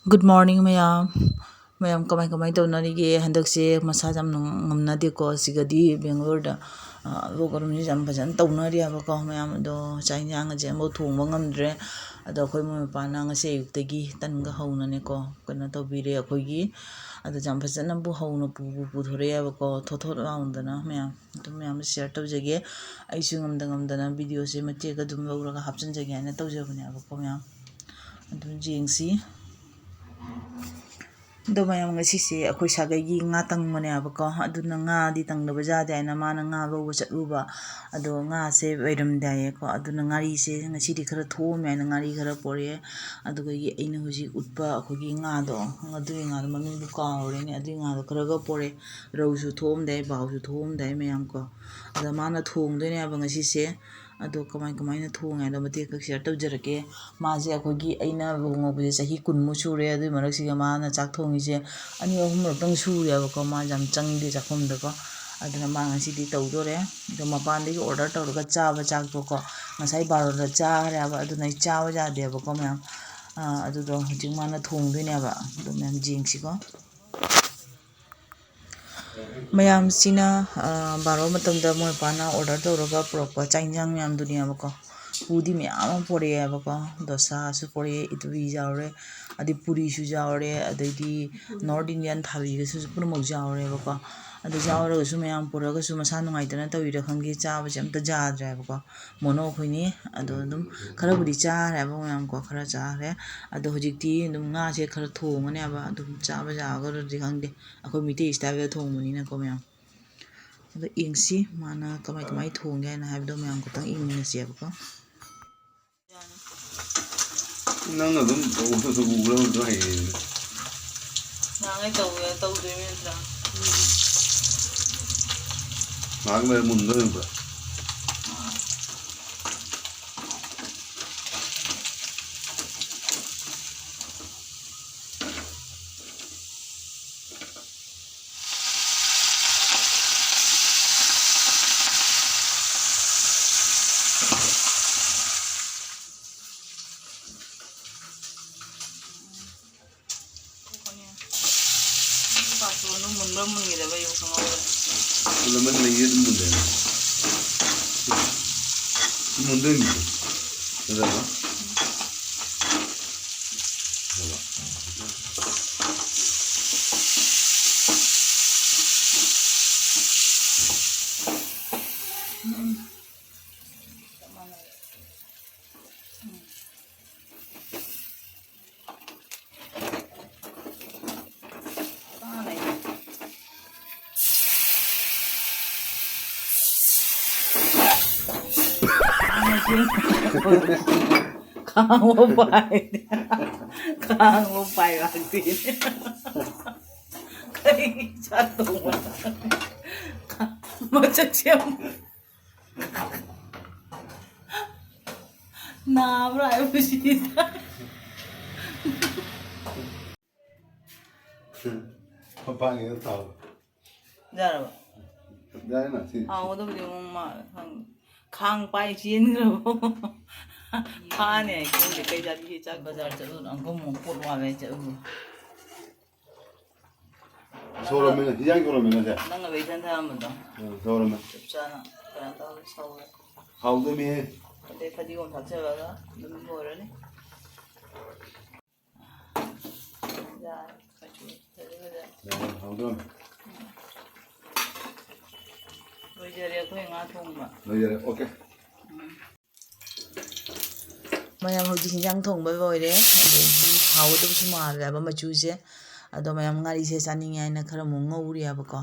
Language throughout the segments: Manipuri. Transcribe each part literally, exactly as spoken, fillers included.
Good morning, ꯃꯌꯥꯝ꯫ ꯃꯌꯥꯝ ꯀꯃꯥꯏ ꯀꯃꯥꯏ ꯇꯧꯅꯔꯤꯒꯦ? ꯍꯟꯗꯛꯁꯦ ꯃꯁꯥꯁꯦ ꯌꯥꯝ ꯅꯨꯡ-, ꯉꯝꯅꯗꯦꯀꯣ꯫ ꯁꯤꯒꯗꯤ ꯕꯦꯡꯒ꯭ꯂꯣꯔꯗ, ꯑ, vlog ꯑꯃꯁꯨ ꯌꯥꯝ ꯐꯖꯅ ꯇꯧꯅꯔꯤꯑꯕꯀꯣ ꯃꯌꯥꯝ꯫ ꯑꯗꯣ ꯆꯥꯛ ꯏꯟꯁꯥꯡꯒꯁꯦ ꯑꯃꯐꯥꯎ ꯊꯣꯡꯕ ꯉꯝꯗ꯭ꯔꯦ꯫ ꯑꯗꯣ ꯑꯩꯈꯣꯏ ꯃꯣꯏ ꯃꯄꯥꯅ ꯉꯁꯤ ꯑꯌꯨꯛꯇꯒꯤ ꯇꯟꯒ ꯍꯧꯅꯅꯦꯀꯣ ꯀꯩꯅꯣ ꯇꯧꯕꯤꯔꯦ ꯑꯩꯈꯣꯏꯒꯤ꯫ ꯑꯗꯣ ꯌꯥꯝ ꯐꯖꯅꯕꯨ ꯍꯧꯅ ꯄꯨꯕꯨ ꯄꯨꯊꯣꯔꯛꯑꯦꯕꯀꯣ, ꯊꯣꯠ ꯊꯣꯠ ꯂꯥꯎꯗꯅ ꯃꯌꯥꯝ꯫ ꯑꯗꯨꯝ ꯃꯌꯥꯝꯗ share ꯇꯧꯖꯒꯦ꯫ ꯑꯩꯁꯨ ꯉꯝꯗ ꯉꯝꯗꯅ videoꯁꯦ ꯃꯇꯦꯛ ꯑꯗꯨꯝ ꯂꯧꯔꯒ ꯍꯥꯞꯆꯤꯟꯖꯒꯦ ꯍꯥꯏꯅ ꯇꯧꯖꯕꯅꯦꯕꯀꯣ ꯃꯌꯥꯝ꯫ ꯑꯗꯨꯝ ꯌꯦꯡꯁꯤ꯫ ꯑꯗꯣ ꯃꯌꯥꯝ, ꯉꯁꯤꯁꯦ ꯑꯩꯈꯣꯏ ꯁꯥꯒꯩꯒꯤ ꯉꯥ ꯇꯪꯕꯅꯦꯕꯀꯣ꯫ ꯑꯗꯨꯅ ꯉꯥꯗꯤ ꯇꯪꯗꯕ ꯌꯥꯗꯦ ꯍꯥꯏꯅ ꯃꯥꯅ ꯉꯥ ꯂꯧꯕ ꯆꯠꯂꯨꯕ꯫ ꯑꯗꯣ ꯉꯥꯁꯦ ꯂꯩꯔꯝꯗꯦ ꯍꯥꯏꯌꯦꯀꯣ꯫ ꯑꯗꯨꯅ ꯉꯥꯔꯤꯁꯦ ꯉꯁꯤꯗꯤ ꯈꯔ ꯊꯣꯛꯑꯝꯃꯦ ꯍꯥꯏꯅ ꯉꯥꯔꯤ ꯈꯔ ꯄꯣꯔꯛꯑꯦ꯫ ꯑꯗꯨꯗꯒꯤ ꯑꯩꯅ ꯍꯧꯖꯤꯛ ꯎꯠꯄ ꯑꯩꯈꯣꯏꯒꯤ ꯉꯥꯗꯣ, ꯑꯗꯨꯒꯤ ꯉꯥꯗꯣ ꯃꯃꯤꯡꯕꯨ ꯀꯥꯎꯔꯦꯅꯦ꯫ ꯑꯗꯨꯒꯤ ꯉꯥꯗꯣ ꯈꯔꯒ ꯄꯣꯔꯛꯑꯦ꯫ ꯔꯧꯁꯨ ꯊꯣꯛꯑꯝꯗꯥꯏ, ꯕꯥꯎꯁꯨ ꯊꯣꯛꯑꯝꯗꯥꯏ ꯃꯌꯥꯝ ꯀꯣ꯫ ꯑꯗ ꯃꯥꯅ ꯊꯣꯡꯗꯣꯏꯅꯦꯕ ꯉꯁꯤꯁꯦ꯫ ꯑꯗꯣ ꯀꯃꯥꯏ ꯀꯃꯥꯏꯅ ꯊꯣꯡꯉꯦ ꯍꯥꯏꯗꯣ ꯃꯇꯦꯛ ꯈꯛ share ꯇꯧꯖꯔꯛꯀꯦ꯫ ꯃꯥꯁꯦ ꯑꯩꯈꯣꯏꯒꯤ, ꯑꯩꯅ ꯂꯨꯍꯣꯡꯉꯛꯄꯁꯦ ꯆꯍꯤ ꯀꯨꯟꯃꯨꯛ ꯁꯨꯔꯦ꯫ ꯑꯗꯨꯏ ꯃꯔꯛꯁꯤꯗ ꯃꯥꯅ ꯆꯥꯛ ꯊꯣꯡꯉꯤꯁꯦ ꯑꯅꯤ ꯑꯍꯨꯝꯂꯛꯇꯪ ꯁꯨꯔꯦꯕꯀꯣ꯫ ꯃꯥ ꯌꯥꯝ ꯆꯪꯗꯦ ꯆꯥꯛꯈꯨꯝꯗꯀꯣ꯫ ꯑꯗꯨꯅ ꯃꯥ ꯉꯁꯤꯗꯤ ꯇꯧꯗꯣꯔꯦ꯫ ꯑꯗꯣ ꯃꯄꯥꯟꯗꯒꯤ order ꯇꯧꯔꯒ ꯆꯥꯕ ꯆꯥꯛꯇꯣꯀꯣ, ꯉꯁꯥꯏ ꯕꯥꯔꯣꯗ ꯆꯥꯈ꯭ꯔꯦꯕ꯫ ꯑꯗꯨꯅ ꯑꯩ ꯆꯥꯕ ꯌꯥꯗꯦꯕꯀꯣ ꯃꯌꯥꯝ꯫ ꯑꯥ, ꯑꯗꯨꯗꯣ ꯍꯧꯖꯤꯛ ꯃꯥꯅ ꯊꯣꯡꯗꯣꯏꯅꯦꯕ꯫ ꯑꯗꯣ ꯃꯌꯥꯝ ꯌꯦꯡꯁꯤꯀꯣ꯫ ꯃꯌꯥꯝꯁꯤꯅ, ꯑ, ꯕꯥꯔꯣ ꯃꯇꯝꯗ ꯃꯣꯏ ꯃꯄꯥꯅ order ꯇꯧꯔꯒ ꯄꯨꯔꯛꯄ ꯆꯥꯛ ꯏꯟꯁꯥꯡ ꯃꯌꯥꯝꯗꯨꯅꯦꯕꯀꯣ꯫ ꯄꯨꯗꯤ ꯃꯌꯥꯝ ꯑꯃ ꯄꯨꯔꯛꯑꯦꯕꯀꯣ꯫ ꯗꯣꯁꯥꯁꯨ ꯄꯨꯔꯛꯑꯦ, ꯏꯗꯂꯤ ꯌꯥꯎꯔꯦ, ꯑꯗꯩ ꯄꯨꯔꯤꯁꯨ ꯌꯥꯎꯔꯦ, ꯑꯗꯩꯗꯤ North Indian ꯊꯥꯕꯤꯒꯁꯨ ꯄꯨꯝꯅꯃꯛ ꯌꯥꯎꯔꯦꯕꯀꯣ꯫ ꯑꯗꯨ ꯌꯥꯎꯔꯒꯁꯨ ꯃꯌꯥꯝ ꯄꯨꯔꯛꯑꯒꯁꯨ ꯃꯁꯥ ꯅꯨꯡꯉꯥꯏꯇꯅ ꯇꯧꯔꯤꯔꯥ ꯈꯪꯗꯦ, ꯆꯥꯕꯁꯦ ꯑꯝꯇ ꯌꯥꯗ꯭ꯔꯦꯕꯀꯣ꯫ ꯃꯣꯅꯣ ꯑꯩꯈꯣꯏꯅꯤ ꯑꯗꯣ ꯑꯗꯨꯝ ꯈꯔꯕꯨꯗꯤ ꯆꯥꯈ꯭ꯔꯦꯕ ꯃꯌꯥꯝꯀꯣ, ꯈꯔ ꯆꯥꯈ꯭ꯔꯦ꯫ ꯑꯗꯣ ꯍꯧꯖꯤꯛꯇꯤ ꯑꯗꯨꯝ ꯉꯥꯁꯦ ꯈꯔ ꯊꯣꯡꯉꯅꯦꯕ, ꯑꯗꯨꯝ ꯆꯥꯕ ꯌꯥꯒꯗ꯭ꯔꯗꯤ ꯈꯪꯗꯦ꯫ ꯑꯩꯈꯣꯏ ꯃꯩꯇꯩ style ꯊꯣꯡꯕꯅꯤꯅꯀꯣ ꯃꯌꯥꯝ꯫ ꯑꯗꯣ ꯌꯦꯡꯁꯤ ꯃꯥꯅ ꯀꯃꯥꯏ ꯀꯃꯥꯏ ꯊꯣꯡꯒꯦ ꯍꯥꯏꯅ ꯍꯥꯏꯕꯗꯣ ꯃꯌꯥꯝ ꯈꯛꯇꯪ ꯌꯦꯡꯃꯤꯟꯅꯁꯦꯕꯀꯣ꯫ ꯅꯪꯅ ꯑꯗꯨꯝ ꯇꯧꯕꯗꯁꯨ ꯎꯕ꯭ꯔꯥ ꯑꯗꯨ ꯍꯩꯌꯦ꯫ ꯅꯍꯥꯟꯉꯩ ꯇꯧꯋꯦ, ꯇꯧꯗꯣꯏꯅꯦ ꯅꯠꯇ꯭ꯔꯥ? ꯎꯝ꯫ ꯉꯥꯏꯍꯥꯛ ꯂꯩꯔ ꯃꯨꯟꯗꯣꯏꯅꯦ ꯄꯨꯔꯥ꯫ ꯑꯗꯨꯝ ꯃꯨꯟꯕ꯭ꯔꯥ ꯃꯨꯟꯈꯤꯗꯕ꯭ꯔꯥ ꯑꯩꯕꯨ ꯈꯪꯍꯧꯗ꯭ꯔꯦ꯫ ꯂꯦꯃꯟ ꯂꯩꯌꯦ ꯑꯗꯨꯝ ꯃꯨꯟꯗꯣꯏꯅꯦ꯫ ꯃꯨꯟꯗꯣꯏꯅꯤ꯫ ꯐꯖꯕ꯫ ꯐꯖꯕ꯫ ꯎꯝ꯫ ꯆꯞ ꯃꯥꯟꯅꯔꯦ꯫ ꯎꯝ꯫ ꯈꯥꯡꯉꯣ ꯄꯥꯏ꯫ ꯈꯥꯡꯉꯣ ꯄꯥꯏ ꯂꯥꯛꯇꯦꯅꯦ꯫ ꯀꯩ ꯆꯥꯛ ꯊꯣꯡꯕ? ꯃꯁꯛꯁꯦ ꯌꯥꯝ ꯅꯥꯕ꯭ꯔꯥ ꯍꯥꯏꯕꯁꯤꯗ꯫ ꯃꯄꯥꯟꯒꯤꯗ ꯇꯥꯎ꯫ ꯌꯥꯔꯕ? ꯌꯥꯏꯅ ꯁꯤ꯫ ꯍꯥꯎꯒꯗꯕꯗꯤ ꯑꯃꯨꯛ ꯃꯥ ꯈꯪꯗꯦ꯫ ꯈꯥꯡ ꯄꯥꯏ ꯆꯦꯟꯈ꯭ꯔꯕ꯫ ꯐꯥꯅꯤ ꯍꯥꯏ ꯈꯪꯗꯦ ꯀꯩ ꯖꯥꯇꯤꯒꯤ ꯆꯥꯛ ꯕꯖꯥꯔ ꯆꯠꯂꯨ ꯑꯪꯀꯝ ꯑꯃꯨꯛ ꯄꯣꯠ ꯋꯥꯠꯂꯦ ꯆꯠꯂꯨ꯫ ꯁꯧꯔꯝꯃꯦꯅ, ꯍꯤꯟꯖꯥꯡ ꯁꯧꯔꯝꯃꯦꯅ ꯁꯦ꯫ ꯅꯪꯅ ꯃꯩꯊꯟ ꯊꯥꯔꯝꯕꯗꯣ꯫ ꯎꯝ, ꯁꯧꯔꯝꯃꯦ꯫ ꯆꯞ ꯆꯥꯅ ꯀꯩꯅꯣ ꯇꯧꯔ ꯁꯧꯔꯦ꯫ ꯍꯥꯎꯗꯣꯏꯅꯦ꯫ ꯑꯗꯩ ꯐꯗꯤꯒꯣꯝ ꯊꯥꯛꯆꯜꯂꯒ ꯑꯗꯨꯝ ꯂꯣꯏꯔꯅꯤ꯫ ꯌꯥꯔꯦ, ꯀꯩꯁꯨ ꯐꯖ ꯐꯖ꯫ ꯌꯥꯔꯦ, ꯍꯥꯎꯗꯣꯏꯅꯦ꯫ ꯂꯣꯏꯖꯔꯦ ꯑꯩꯈꯣꯏ ꯉꯥ ꯊꯣꯡꯕ꯫ ꯂꯣꯏꯖꯔꯦ, ꯑꯣꯀꯦ꯫ ꯎꯝ꯫ ꯃꯌꯥꯝ ꯍꯧꯖꯤꯛ ꯍꯤꯟꯖꯥꯡ ꯊꯣꯡꯕ ꯂꯣꯏꯔꯦ꯫ ꯑꯗꯒꯤ ꯍꯥꯎꯒꯗꯕꯁꯨ ꯃꯥꯜꯂꯦꯕ ꯃꯆꯨꯁꯦ꯫ ꯑꯗꯣ ꯃꯌꯥꯝ ꯉꯥꯔꯤꯁꯦ ꯆꯥꯅꯤꯡꯉꯦ ꯍꯥꯏꯅ ꯈꯔ ꯑꯃꯨꯛ ꯉꯧꯔꯤꯑꯕꯀꯣ꯫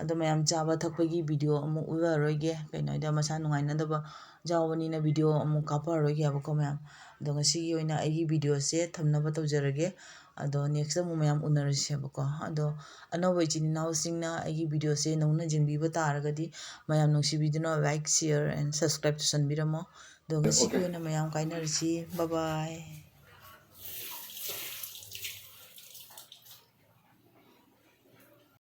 ꯑꯗꯣ ꯃꯌꯥꯝ ꯆꯥꯕ ꯊꯛꯄꯒꯤ ꯚꯤꯗꯤꯑꯣ ꯑꯃꯨꯛ ꯎꯠꯂꯔꯣꯏꯒꯦ꯫ ꯀꯩꯅꯣ ꯍꯥꯏꯗ ꯃꯁꯥ ꯅꯨꯡꯉꯥꯏꯅꯗꯕ ꯌꯥꯎꯕꯅꯤꯅ ꯚꯤꯗꯤꯑꯣ ꯑꯃꯨꯛ ꯀꯥꯞꯄꯔꯣꯏꯒꯦꯕꯀꯣ ꯃꯌꯥꯝ꯫ ꯑꯗꯣ ꯉꯁꯤꯒꯤ ꯑꯣꯏꯅ ꯑꯩꯒꯤ ꯚꯤꯗꯤꯑꯣꯁꯦ ꯊꯝꯅꯕ ꯇꯧꯖꯔꯒꯦ꯫ ꯑꯗꯣ next ꯑꯃꯨꯛ ꯃꯌꯥꯝ ꯎꯅꯔꯁꯦꯕꯀꯣ꯫ ꯑꯗꯣ ꯑꯅꯧꯕ ꯏꯆꯤꯟ ꯏꯅꯥꯎꯁꯤꯡꯅ ꯑꯩꯒꯤ ꯚꯤꯗꯤꯑꯣꯁꯦ ꯅꯧꯅ ꯌꯦꯡꯕꯤꯕ ꯇꯥꯔꯒꯗꯤ ꯃꯌꯥꯝ ꯅꯨꯡꯁꯤꯕꯤꯗꯨꯅ like, share and subscribe ꯇꯧꯁꯟꯕꯤꯔꯝꯃꯣ꯫ ꯑꯗꯣ ꯉꯁꯤꯒꯤ ꯑꯣꯀꯦ꯫ ꯑꯣꯏꯅ ꯃꯌꯥꯝ ꯀꯥꯏꯅꯔꯁꯤ꯫ Bye bye꯫